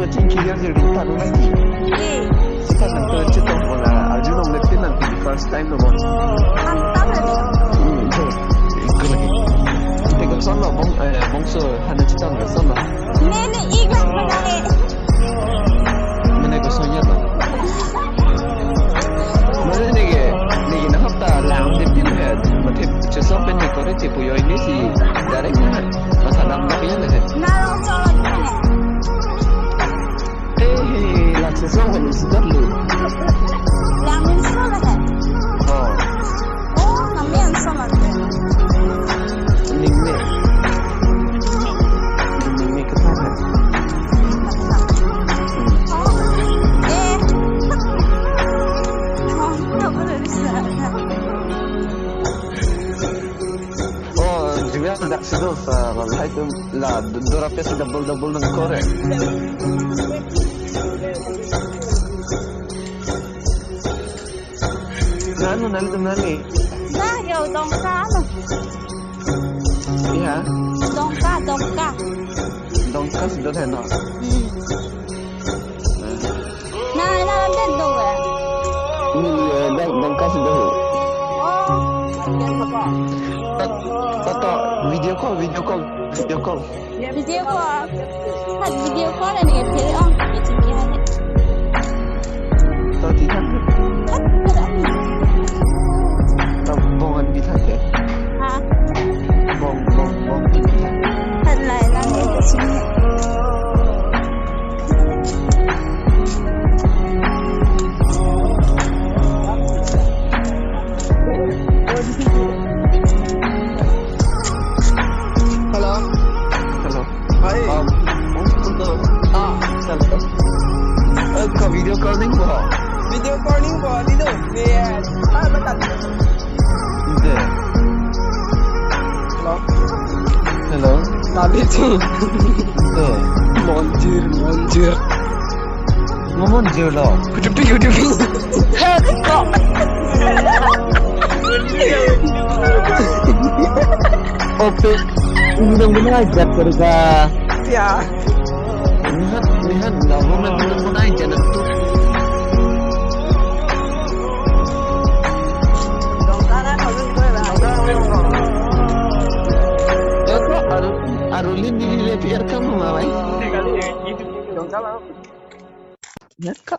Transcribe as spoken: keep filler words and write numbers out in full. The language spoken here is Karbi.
Chinki yang jadi tanu lagi. Eh. Kita nang tu cetong bola. Arjun nang letin nang di first time lo bon. Mantap lagi. Hmm, so, ikut lagi. Tega son lo bong, eh, bongso hana cetong lo son lo. Nene ik lang menang eh. Mene ko sonya lo. Mene nege, nege na hapta lang di pin he. Mate cesok pen ne kore cepu yo ini si direct na. Masa dam dam ya lagi. Na long colo di mana? Eh, la cesok kan isi dot lu. Lang min so lagi. Oh. Oh, kami yang so lagi. Ning ne. Ning ne kita kan. Oh. Eh. Oh, nggak boleh bisa. Oh, juga dak situ, eh, lahai tu la d-, dora pesi double double nang kore. Nanu nali tu nani? Nah, ya Dongka anu. Iya. Dongka, Dongka. Dongka sudah heno. Hmm. Nah, nah, nanti dong ya. Ini ya, Dong, Dongka sudah. Oh, yang apa? Toto, video call, video call, video call. Video call. Hat video call ini ya, jadi ong, ya, cingki hai. Tau di thak. Hat, hat, hat. Tau bongan di thak ya. Ha? Bong, bong, bong di thak. Hat lai lang ya, ke sini. Hello. Hello. Hi. Um, untuk ah, hello. Eh, ka video calling ba? Video calling ba? Dito. Yes. Ah, betul. Deh. Hello. Hello. Nali tu. Deh. Monjir, monjir. Ngomong jelo. Kudupi, kudupi. Ope. Ini dong benar aja kerja. Ya. Nihat, nihat, nggak mau main benar aja nanti. Ya, kok aru, arulin di le P R kamu, Mawai? Dong salah. Ya, kok.